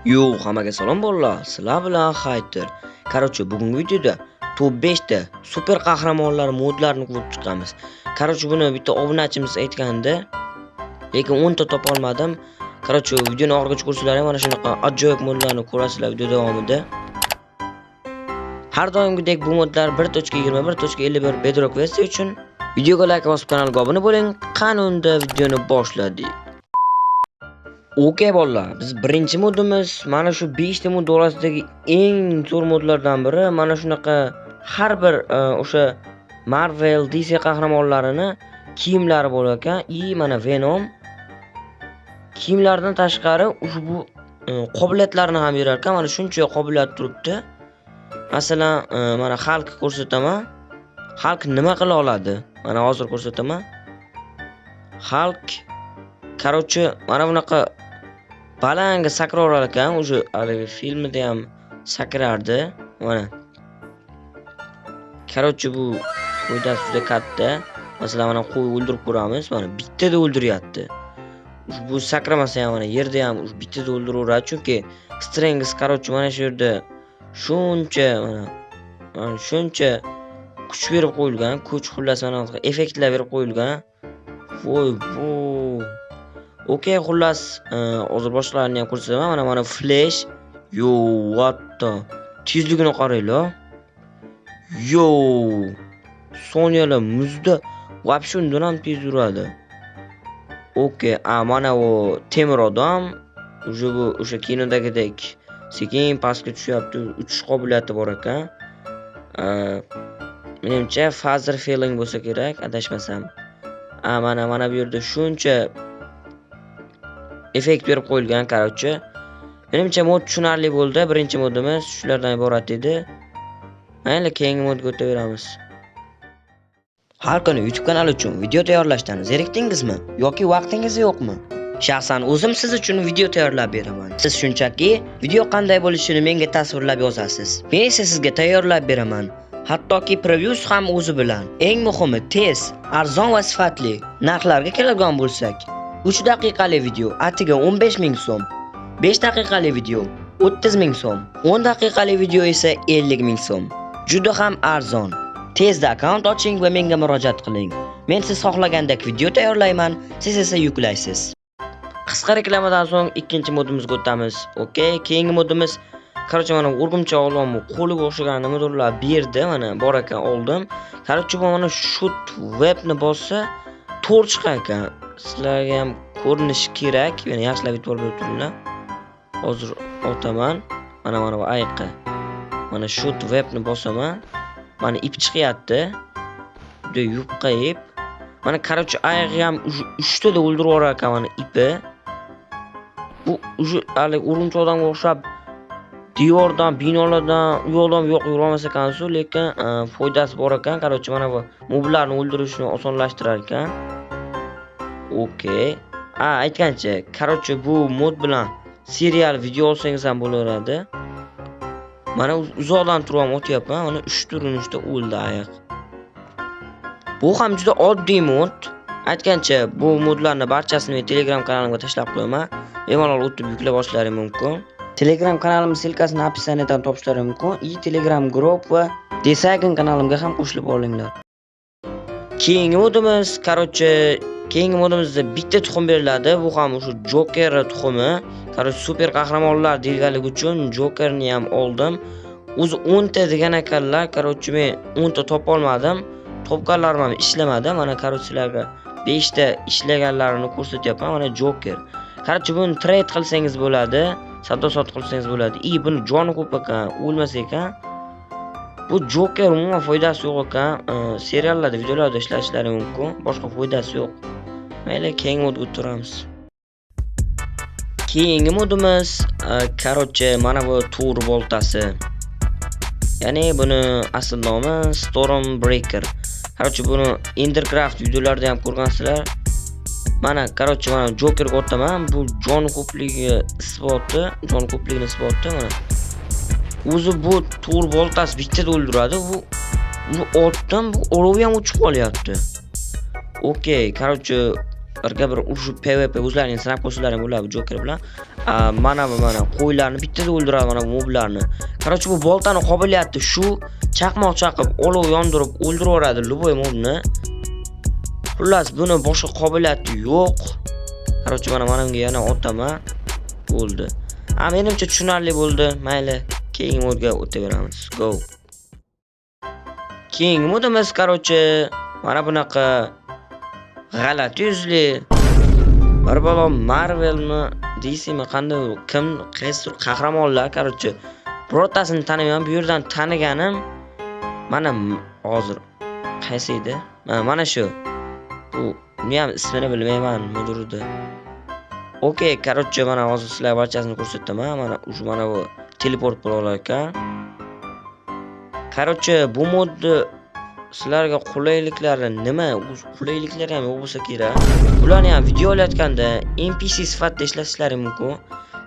Yo, hammaga salom, bolalar. Sizlar bilan Hayter. Короче, bugungi videoda top 5 ta super qahramonlar modlarini ko'rib chiqamiz. Короче, buni bitta obunachimiz aytgandi. Lekin 10 ta topa olmadim. Короче, videoni oxirigacha ko'rsanglar ham mana shunaqa ajoyib modlarni ko'rasizlar video davomida. Har doimgidek bu modlar 1.21.51 Bedrock versiya uchun. Videoga like bosib, kanalga obuna bo'ling. Qani unda, videoni boshladik. Okey, bolalar, biz birinchi modimiz mana shu 5 ta mod orasidagi eng zo'r modlardan biri. Mana shunaqa har bir o'sha Marvel, DC qahramonlarini kiyimlari bo'lar ekan. И mana Venom kiyimlaridan tashqari ushbu qobiliyatlarni ham berar ekan. Mana shuncha qobiliyat turibdi. Masalan, mana Hulk ko'rsataman. Hulk nima qila oladi? Mana hozir ko'rsataman. Hulk, короче, mana bunaqa balandga sakraverar ekan. Уже haligi filmida ham sakrardi. Mana. Короче, bu foydasi juda katta. Masalan, mana qo'y o'ldirib ko'ramiz. Mana bittada o'ldiryapti. Bu sakramasa ham, mana yerda ham bittada o'ldiraveradi, chunki Strength, короче, mana shu yerda shuncha, mana shuncha kuch berib qo'yilgan, kuch, xullas, mana effektlar berib qo'yilgan. Voy bu. Okey, xullas, hozir boshqalarini ham ko'rsataman. Mana Flash. Yo, what the? Tezligini qaranglar. Yo! Soniyalar muzda вообще undan ham tez yuradi. Okey, a mana bu temir odam. Уже bu o'sha kinodagidek sekin pastga tushyapti, uchish qobiliyati bor ekan. Menimcha, Father Feeling bo'lsa kerak, adashmasam. A mana bu yerda shuncha effekt berib qo'yilgan, короче. Menimcha, mod tushunarli bo'ldi. Birinchi modimiz shulardan iborat edi. Mayli, keyingi modga o'taveramiz. Har kuni YouTube kanali uchun video tayyorlashdan zerikdingizmi yoki vaqtingiz yo'qmi? Shaxsan o'zim siz uchun video tayyorlab beraman. Siz shunchaki video qanday bo'lishini menga tasvirlab yozasiz. Men esa sizga tayyorlab beraman. Hattoki previews ham o'zi bilan. Eng muhimi, tez, arzon va sifatli. Narxlarga keladigan bo'lsak, 3 daqiqali video atiga 15 ming so'm, 5 daqiqali video 30 ming so'm, 10 daqiqali video esa 50 ming so'm. Juda ham arzon. Tezda akkaunt oching va menga murojaat qiling. Men siz xohlagandek video tayyorlayman, siz esa yuklaysiz. Qisqa reklamadan so'ng ikkinchi modimizga o'tamiz. Okey, keyingi modimiz, короче, mana o'rgimchak ololmi qo'liga o'xshagan nimadirlar berdi, mana bor ekan, oldim. Короче, bu mana shoot webni bossa, to'r chiqar ekan. Sizlarga ham ko'rinishi kerak. Mana, yaxshilab e'tibor berib turinglar. Hozir otaman. Mana bu ayiqqa. Mana shoot webni bosaman. Mana ip chiqyapti. Juda yupqa ip. Mana, короче, ayig'i ham uchtada o'ldirib yuborar ekan mana ipi. Bu уже haligi o'rgimchak odamga o'xshab devordan, binolardan u yoqdan bu yoqqa yurolmas ekansiz, lekin foydasi bor ekan. Короче, mana bu moblarni o'ldirishni osonlashtirar ekan. Okey. A, aytgancha, короче, bu mod bilan serial video olsangiz ham bo'laveradi. Mana uzoqdan turib ham otyapman. Mana 3 ta urinishda o'ldi ayiq. Bu ham juda oddiy mod. Aytgancha, bu modlarni barchasini men Telegram kanalimga tashlab qo'yaman. Bemalol o'tib yuklab olishlari mumkin. Telegram kanalim ссылка sini описание dan topishlari mumkin. И Telegram guruh va Desagan kanalimga ham qo'shilib olinglar. Keyingi modimiz, короче, keyingi modimizda bitta tuxum beriladi. Bu ham o'sha Joker tuxumi. Короче, super qahramonlar deganligi uchun Jokerni ham oldim. O'zi 10 ta degan ekanlar. Короче, men 10 ta topa olmadim. Topganlarim ham ishlamadi. Mana, короче, sizlarga 5 ta ishlaganlarini ko'rsatyapman. Mana Joker. Короче, buni trade qilsangiz bo'ladi. Savdo sotiq qilsangiz bo'ladi. И buni joni ko'p ekan, o'lmas ekan. Bu Joker umuman foydasi yo'q ekan. Seriallarda, videolarda ishlatishlari mumkin. Boshqa foydasi yo'q. Mayli, keyingi modga o'tiramiz. Keyingi modimiz, короче, mana bu Thor boltasi. Ya'ni buni asl nomi Stormbreaker. Короче, buni Endercraft videolarida ham ko'rgansizlar. Mana, короче, mana Jokerga otaman. Bu jon ko'pligi isboti, jon ko'pligini isboti mana. O'zi bu Thor boltasi bittada o'ldiradi. Bu otdan bu olovi ham o'chib qolyapti. Okey, короче, Birga bir urushib PvP o'zlaring sinab ko'rsalaring bo'ladi Joker bilan. Mana bu, mana qo'ylarni bittada o'ldiradi, mana bu moblarni. Короче, bu boltani qobiliyati shu: chaqmoq chaqib, olov yondirib o'ldiraveradi любой mobni. Xullas, buni boshqa qobiliyati yo'q. Короче, mana bunga yana otaman. Bo'ldi. Ha, menimcha tushunarli bo'ldi. Mayli, keyingi modga o'taveramiz. Go. Keyingi modimiz, короче, mana bunaqa g'alati yuzli bir balo Marvelmi, DCmi, qanday, kim, qaysidir qahramonlar, короче, birortasini tanimayman. Bu yerdan taniganim mana hozir qaysi edi? Mana shu. Bu, uni ham ismini bilmayman, nimadir. Okey, короче, mana hozir sizlarga barchasini ko'rsataman. Mana уже mana bu teleport bo'la olar ekan. Короче, bu modni sizlarga qulayliklari nima? O'zi qulayliklari ham yo'q bo'lsa kerak. Bularni ham video olayotganda NPC sifatida ishlatishlari mumkin.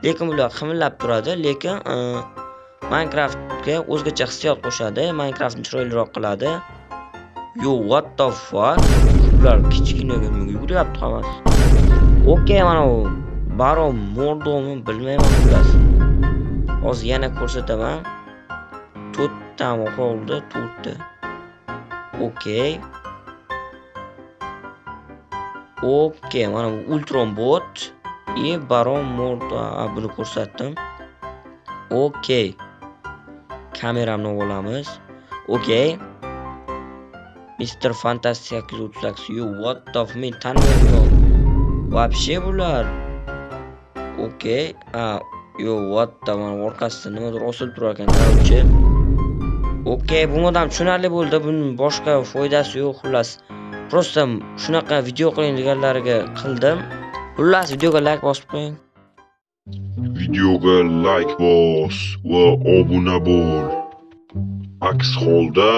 Lekin bular qimillab turadi, lekin Minecraftga o'zgacha hissiyot qo'shadi, Minecraftni chiroyliroq qiladi. Yo, what the fuck? Bular kichkinaga nimaga yuguryapti hammasi? Okey, mana bu Baron Mordomi, bilmayman xullas. Hozir yana ko'rsataman. To'rttami qoldi? To'rtta. Okey. Okey, mana bu Ultron bot и Baron Mordo, buni ko'rsatdim. Okey. Kameramni olamiz. Okey. Mr. Fantastic 838. Yo, what the f, men tanimaydigan. Вообще bular. Okey. A, yo, what the, mana orqasida nimadir osilib turar ekan, короче. Okey, bu mod ham tushunarli bo'ldi. Buning boshqa foydasi yo'q, xullas. Просто shunaqa video qiling deganlariga qildim. Xullas, videoga like bosib qo'ying. Videoga like bos va obuna bo'l. Aks holda